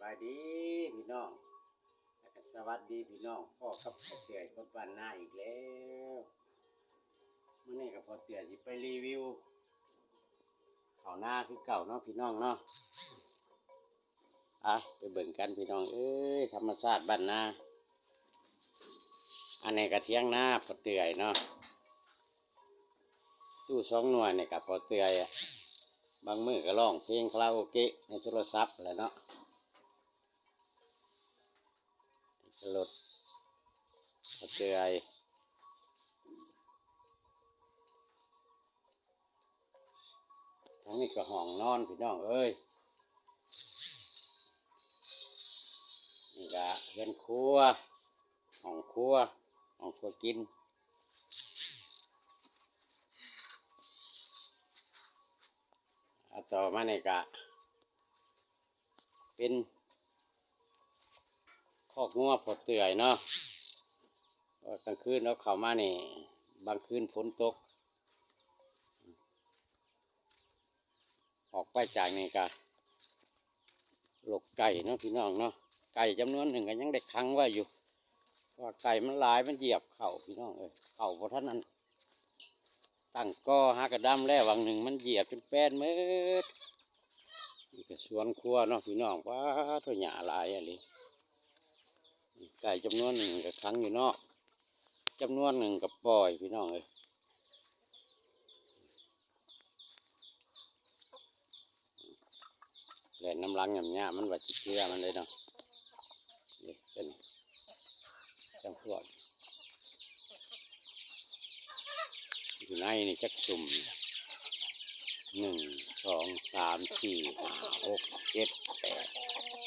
ບາຍດີພີ່ນ້ອງ ແລະກະສະຫວັດດີພີ່ນ້ອງ ພໍ້ກັບພໍ່ເຕືອຍຄົນບ້ານນາອີກແລ້ວ. ມື້ນີ້ກະພໍ່ເຕືອຍຊິໄປຣີວິວເຂົ້ານາຄືເກົ່າເນາະພີ່ນ້ອງເນາະ. ໄປ ໄປເບິ່ງກັນພີ່ນ້ອງເອີຍ ທຳມະຊາດບ້ານນາ. ອັນນີ້ກະຖຽງນາພໍ່ເຕືອຍເນາະ. ຕູ້ສອງໜ່ວຍນີ້ກະພໍ່ເຕືອຍ ບາງມື້ກະຮ້ອງເພງຄາຣາໂອເກະໃນໂທລະສັບແຫຼະເນາະ. ນີ້ກະລົດພໍ່ເຕືອຍ. ທາງນີ້ກະຫ້ອງນອນພີ່ນ້ອງເອີຍ. ນີ້ກະເຮືອນຄົວ ຫ້ອງຄົວ ຫ້ອງຄົວກິນ. ອາ ຕໍ່ມານີ້ກະ ເປັນຄອກງົວພໍ່ເຕືອຍເນາະ. ເອີ ກາງຄືນເອົາເຂົ້າມານີ້ ບາງຄືນຝົນຕົກ ອອກໄປຈາກນີ້ກະຫຼົກໄກ່ເນາະພີ່ນ້ອງເນາະ. ໄກ່ຈຳນວນໜຶ່ງກະຍັງໄດ້ຂັງໄວ້ຢູ່ ເພາະວ່າໄກ່ມັນຫຼາຍ ມັນຢຽບເຂົ້າພີ່ນ້ອງເອີຍ. ເຂົ້າບໍ່ທັນນັ້ນ ຕັ້ງກໍຫາກະດຳແລ້ວ ຫວ່າງໜຶ່ງມັນຢຽບຈົນແປນໝົດ. ນີ້ກະສວນຄົວເນາະພີ່ນ້ອງ. ປາໂທ້ ຫຍ້າຫຼາຍອີ່ຫຼີ. ໄກ່ຈຳນວນໜຶ່ງກະຂັງຢູ່ນອກ ຈຳນວນໜຶ່ງກະປ່ອຍພີ່ນ້ອງເອີຍ. ແລ່ນນຳຫຼັງຫຍ້ຳໆ ມັນວ່າຊິເຈື່ອມັນເດ້ເນາະ. ນີ້ເປັນຈຳພວກ ຢູ່ໃນນີ້ຈັກຊຸ່ມ ໜຶ່ງ ສອງ ສາມ ສີ່ ຫ້າ ຫົກ ເຈັດ ແປດ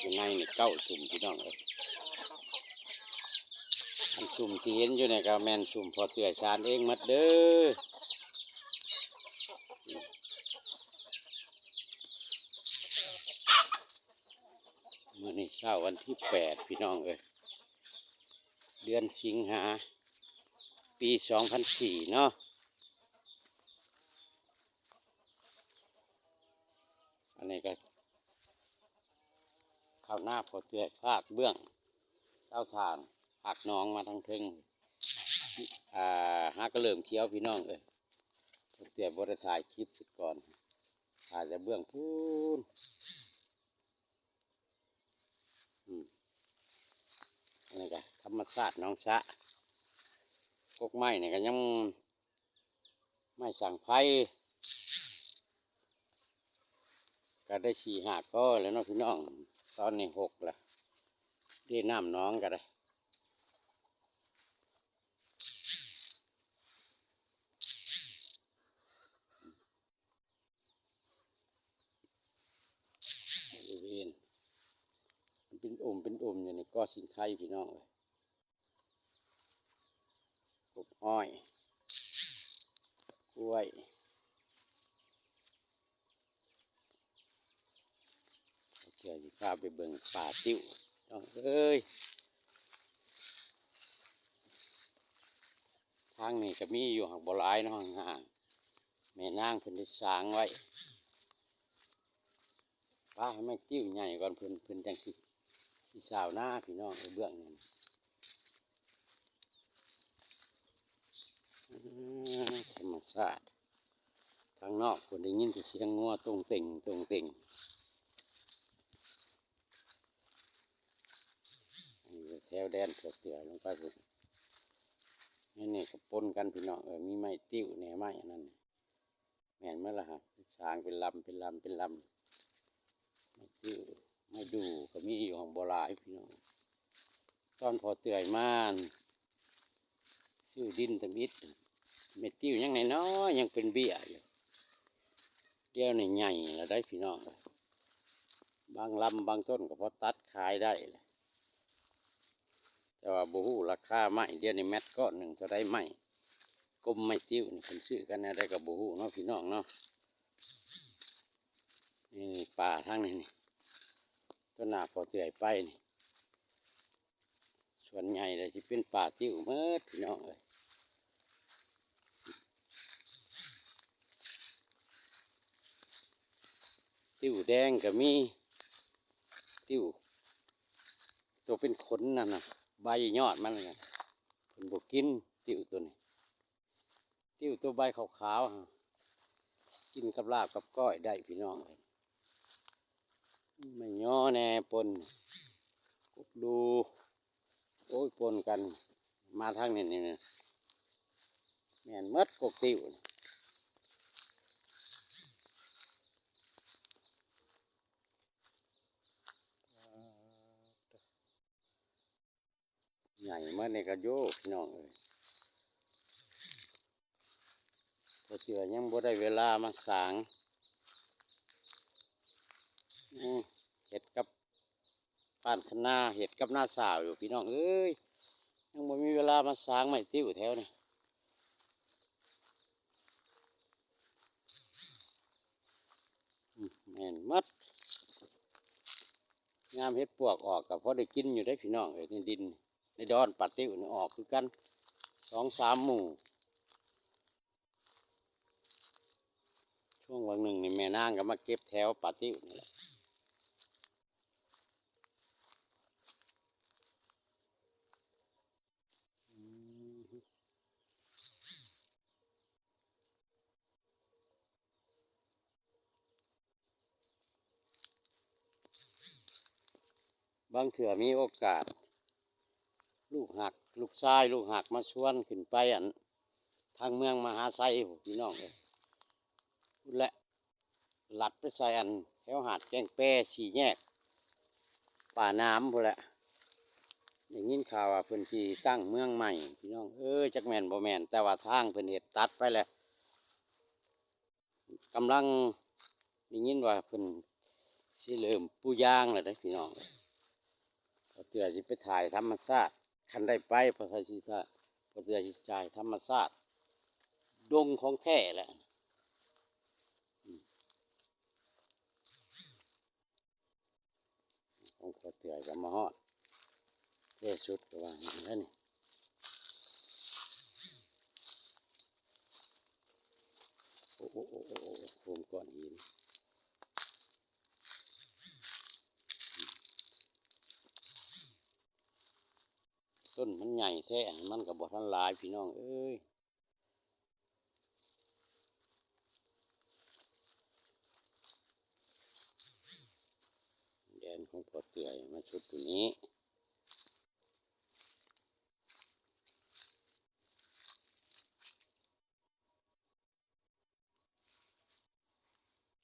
ຢູ່ໃນນີ້ເກົ້າຊຸ່ມພີ່ນ້ອງເອີຍ. ອັນຊຸ່ມທີ່ເຫັນຢູ່ນີ້ກະແມ່ນຊຸ່ມພໍ່ເຕືອຍສານເອງໝົດເດີ. ມື້ນີ້ເຊົ້າວັນທີແປດພີ່ນ້ອງເອີຍ ເດືອນສິງຫາ ປີສອງພັນສີ່ເນາະ. ອັນນີ້ກະເຂົ້ານາພໍ່ເຕືອຍ ພາກເບື້ອງເຕົາຖ່ານ ພາກໜອງມາທາງເທິງ. ອາ ຫາກະເລີ່ມຂຽວພີ່ນ້ອງເອີຍ. ພໍ່ເຕືອຍບໍ່ໄດ້ຖ່າຍຄລິບສຸດກ່ອນ ຖ່າຍແຕ່ເບື້ອງພຸ້ນ. ອືມ ອັນນີ້ກະທຳມະຊາດໜອງສະ ກົກໄມ້ນີ້ກະຍັງ ໄມ້ສັງໄຟກະໄດ້ສີ່ຫ້າກໍແລ້ວເນາະພີ່ນ້ອງ. ຕອນນີ້ຫົກລະ ເດ້ນ້ຳໜອງກະໄດ້. ບໍລິເວນ ມັນເປັນອົມເປັນອົມຢູ່ໃນກໍສິງໄຄພີ່ນ້ອງເອີຍ. ກົກອ້ອຍ ກ້ວຍ. ເຈົ້າຊິພາໄປເບິ່ງປ່າຕິ້ວ ນ້ອງເອີຍ. ທາງນີ້ກະມີຢູ່ ຫາກບໍ່ຫຼາຍເນາະ ຫ່າງໆ ແມ່ນາງເພິ່ນໄດ້ສ້າງໄວ້. ປາ ໃຫ້ໄມ້ຕິ້ວໃຫຍ່ກ່ອນ ເພິ່ນ ເພິ່ນຈັ່ງຊິ ຊິຊາວນາພີ່ນ້ອງເອີຍ. ເບື້ອງນີ້ ອືມ ທຳມະຊາດ ທາງນອກພຸ້ນໄດ້ຍິນແຕ່ສຽງງົວຕົງເຕັງ ຕົງເຕັງ. ອັນນີ້ແຖວແດນເຂດເສືອລົງໄປພຸ້ນ. ນີ້ ນີ້ກະປົນກັນພີ່ນ້ອງເອີຍ ມີໄມ້ຕິ້ວແດ່ ໄມ້ອັນນັ້ນ ແມ່ນໝົດລະຫະ ສ້າງເປັນລຳ ເປັນລຳ ເປັນລຳ. ໄມ້ຕິ້ວ ໄມ້ດູ່ກະມີຢູ່ ຫາກບໍ່ຫຼາຍພີ່ນ້ອງ. ຕອນພໍ່ເຕືອຍມາ ຊື້ດິນທຳອິດ ໄມ້ຕິ້ວຍັງນ້ອຍໆ ຍັງເປັນເບ້ຍຢູ່. ດຽວນີ້ໃຫຍ່ລະໄດ໋ພີ່ນ້ອງ. ບາງລຳບາງຕົ້ນກະພໍຕັດຂາຍໄດ້ແຫຼະ ແຕ່ວ່າບໍ່ຮູ້ລາຄາໄມ້. ດຽວນີ້ແມັດກ້ອນໜຶ່ງເທົ່າໃດ ໄມ້ກົມໄມ້ຕິ້ວນີ້ ເພິ່ນຊື້ກັນແນວໃດກະບໍ່ຮູ້ເນາະພີ່ນ້ອງເນາະ. ນີ້ ປ່າທາງນີ້ນີ້ ຕົ້ນໜ້າພໍ່ເຕືອຍໄປນີ້ ສ່ວນໃຫຍ່ລະຊິເປັນປ່າຕິ້ວໝົດພີ່ນ້ອງເອີຍ. ຕິ້ວແດງກະມີ ຕິ້ວ ໂຕເປັນຂົນນັ້ນນະ ໃບຍອດມັນນະ ເພິ່ນບໍ່ກິນ ຕິ້ວໂຕນີ້ ຕິ້ວໂຕໃບຂາວໆ ກິນກັບລາບກັບກ້ອຍໄດ້ພີ່ນ້ອງເອີຍ. ໄມ້ຍໍແດ່ ປົ່ນ ກົກດູ ໂອ້ຍ ປົ່ນກັນ ມາທາງນີ້ນີ້ ແມ່ນໝົດ ກົກຕິ້ວ ໃຫຍ່ໝົດນີ້ກໍໂຍ ພີ່ນ້ອງເອີຍ. ພໍເທື່ອຍັງບໍ່ໄດ້ເວລາມາສາງ ອື ເຮັດກັບບ້ານຄັນນາ ເຮັດກັບນ້າສາວຢູ່ ພີ່ນ້ອງເອີຍ. ຍັງບໍ່ມີເວລາມາສາງໄມ້ຕິ້ວແຖວນີ້. ອືມ ແມ່ນໝົດ. ຍາມເຫັດປວກອອກກໍພໍໄດ້ກິນຢູ່ເດ້ພີ່ນ້ອງເອີຍ. ໃນດິນໃນດອນປາຕິ້ວນີ້ອອກຄືກັນ ສອງສາມໝູ່. ຊ່ວງຫວ່າງໜຶ່ງນີ້ແມ່ນາງກໍມາເກັບແຖວປາຕິ້ວນີ້ແຫຼະ. ອືມ ບາງເທື່ອມີໂອກາດ ລູກຮັກ ລູກຊາຍລູກຮັກມາຊວນຂຶ້ນໄປ ອັນ ທາງເມືອງມະຫາໄຊພຸ້ນ ພີ່ນ້ອງເອີຍ ພຸ້ນແຫຼະ. ລັດໄປໃສ່ອັນແຖວຫາດແກ້ງແປ ສີ່ແຍກປ່າໜາມພຸ້ນແຫຼະ. ໄດ້ຍິນຂ່າວວ່າເພິ່ນຊິຕັ້ງເມືອງໃໝ່ ພີ່ນ້ອງເອີຍ ຈັກແມ່ນບໍ່ແມ່ນ ແຕ່ວ່າທາງເພິ່ນເຮັດຕັດໄປແລ້ວ. ກຳລັງໄດ້ຍິນວ່າເພິ່ນຊິເລີ່ມປູຢາງແລ້ວເດ້ພີ່ນ້ອງ. ພໍເທື່ອຊິໄປຖ່າຍທຳມະຊາດ ຄັນໄດ້ໄປ ພໍເທື່ອຊິຖ່າຍ ພໍເທື່ອຊິຖ່າຍທຳມະຊາດ ດົງຂອງແທ້ແຫຼະ. ອືມ ຂອງພໍ່ເຕືອຍກໍມາຮອດ ເທສຸດກໍວ່າຫັ້ນແຫຼະນີ້. ໂອ້ ໂອ້ ໂອ້ ໂອ້ ໂອ້ ໂອ້ ໂຮມກ້ອນຫີນ. ຕົ້ນມັນໃຫຍ່ແທ້ ມັນກໍບໍ່ທັນຫຼາຍ ພີ່ນ້ອງເອີຍ. ແດນຂອງພໍ່ເຕືອຍມາຊຸດຢູ່ນີ້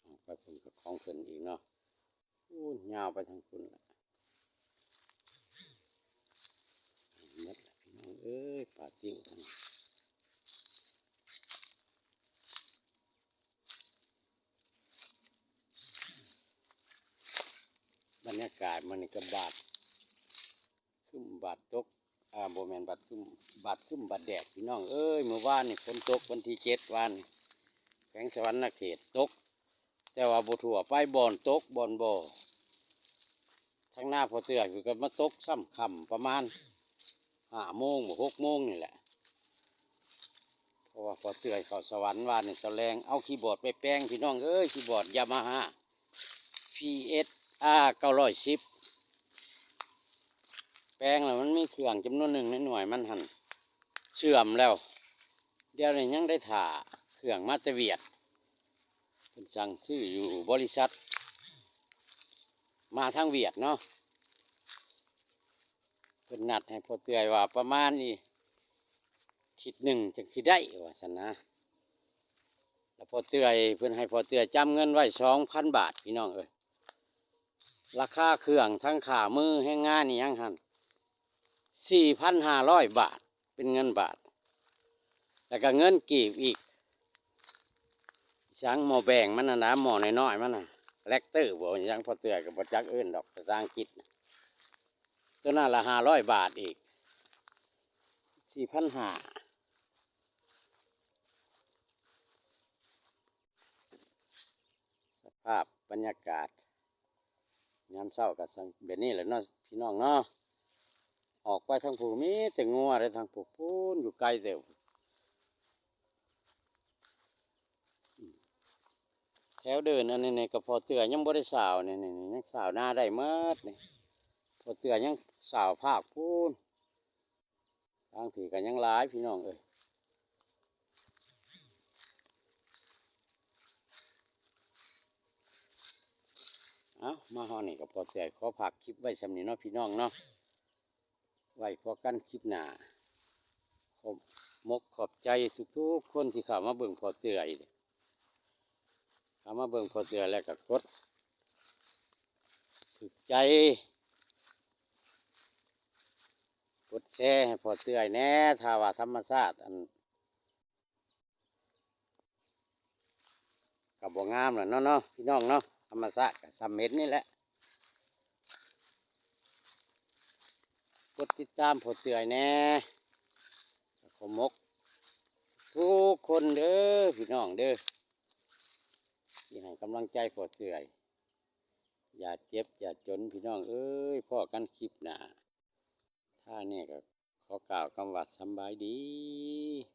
ອອກໄປພຸ້ນກໍຂອງເພິ່ນອີກເນາະ. ໂອ້ ຍາວໄປທາງພຸ້ນແຫຼະ. ໝົດແລ້ວພີ່ນ້ອງເອີຍ ປາຈິ້ວ. ບັນຍາກາດມື້ນີ້ກໍບາດ ຄຶ້ມບາດຕົກ ອ່າ ບໍ່ແມ່ນບາດຄຶ້ມ ບາດຄຶ້ມບາດແດດ ພີ່ນ້ອງເອີຍ. ມື້ວານນີ້ຝົນຕົກ ວັນທີເຈັດວານນີ້ ແຂວງສະຫວັນນະເຂດຕົກ ແຕ່ວ່າບໍ່ທົ່ວໄປ ບ່ອນຕົກບ່ອນບໍ່. ທາງໜ້າພໍ່ເຕືອຍເພິ່ນກໍມາຕົກຊ້ຳຄ່ຳປະມານຫ້າໂມງບໍ ຫົກໂມງນີ້ແຫຼະ. ເພາະວ່າພໍ່ເຕືອຍເຂົ້າສະຫວັນວານນີ້ຕອນແລງ ເອົາຄີບອດໄປແປງ ພີ່ນ້ອງເອີຍ ຄີບອດຢາມາຮາ ພີເອັສອາ ເກົ້າຮ້ອຍສິບ ແປງແລ້ວມັນມີເຄື່ອງຈຳນວນໜຶ່ງໃນໜ່ວຍມັນຫັ້ນເສື່ອມແລ້ວ. ດຽວນີ້ຍັງໄດ້ຖ້າເຄື່ອງມາແຕ່ຫວຽດ ເພິ່ນສັ່ງຊື້ຢູ່ບໍລິສັດ ມາທາງຫວຽດເນາະ. ເພິ່ນນັດໃຫ້ພໍ່ເຕືອຍວ່າປະມານອີກທິດໜຶ່ງຈັ່ງຊິໄດ້ ວ່າຊັ້ນນະ. ແລ້ວພໍ່ເຕືອຍ ເພິ່ນໃຫ້ພໍ່ເຕືອຍຈຳເງິນໄວ້ສອງພັນບາດ ພີ່ນ້ອງເອີຍ. ລາຄາເຄື່ອງ ທັງຄ່າມືແຮງງານອີ່ຫຍັງຫັ້ນ ສີ່ພັນຫ້າຮ້ອຍບາດ ເປັນເງິນບາດ. ແລ້ວກໍເງິນກີບອີກ ສັງໝໍ້ແບງມັນຫັ້ນນະ ໝໍ້ນ້ອຍໆມັນນະ ແລັກເຕີບໍ ຫຍັງ ພໍ່ເຕືອຍກໍບໍ່ຈັກເອີ້ນດອກພາສາອັງກິດ. ໂຕນັ້ນລະຫ້າຮ້ອຍບາດອີກ ສີ່ພັນຫ້າ. ສະພາບບັນຍາກາດຍາມເຊົ້າກໍຊັ້ນແບບນີ້ແຫຼະເນາະ ພີ່ນ້ອງເນາະ. ອອກໄປທາງພຸ້ນມີແຕ່ງົວເດ້ ທາງພຸ້ນ ພຸ້ນຢູ່ໄກເຕີບ. ແຖວເດີ່ນອັນນີ້ນີ້ກໍພໍເທື່ອຍັງບໍ່ໄດ້ຊາວ ນີ້ ນີ້ ນີ້ຍັງຊາວນາໄດ້ໝົດນີ້. ເພ ພໍ່ເຈືອຍຍັງສາວພາກພຸ້ນ. ທາງພີ້ກໍຍັງຫຼາຍພີ່ນ້ອງເອີຍ. ເອົ້າ ມາຮອດນີ້ກໍພໍ່ເຕືອຍຂໍຝາກຄລິບໄວ້ຊ່ຳນີ້ເນາະພີ່ນ້ອງເນາະ. ໄວ້ພໍ້ກັນຄລິບໜ້າ. ຂອບມົກຂອບໃຈທຸກໆຄົນທີ່ເຂົ້າມາເບິ່ງພໍ່ເຕືອຍ. ເຂົ້າມາເບິ່ງພໍ່ເຕືອຍແລ້ວກໍກົດຖືກໃຈ ກົດແຊໃຫ້ພໍ່ເຕືອຍແດ່. ຖ້າວ່າທຳມະຊາດອັນ ກໍບໍ່ງາມແລ້ວເນາະ ເນາະ ພີ່ນ້ອງເນາະ. ທຳມະຊາດກໍຊ່ຳເຫັນນີ້ແຫຼະ. ກົດຕິດຕາມພໍ່ເຕືອຍແດ່. ຂອບມົກທຸກຄົນເດີ ພີ່ນ້ອງເດີ ທີ່ໃຫ້ກຳລັງໃຈພໍ່ເຕືອຍ. ຢ່າເຈັບຢ່າຈົນພີ່ນ້ອງເອີຍ. ພໍ້ກັນຄລິບໜ້າ. ທ້າຍນີ້ກໍຂໍກ່າວຄຳວ່າສຳບາຍດີ.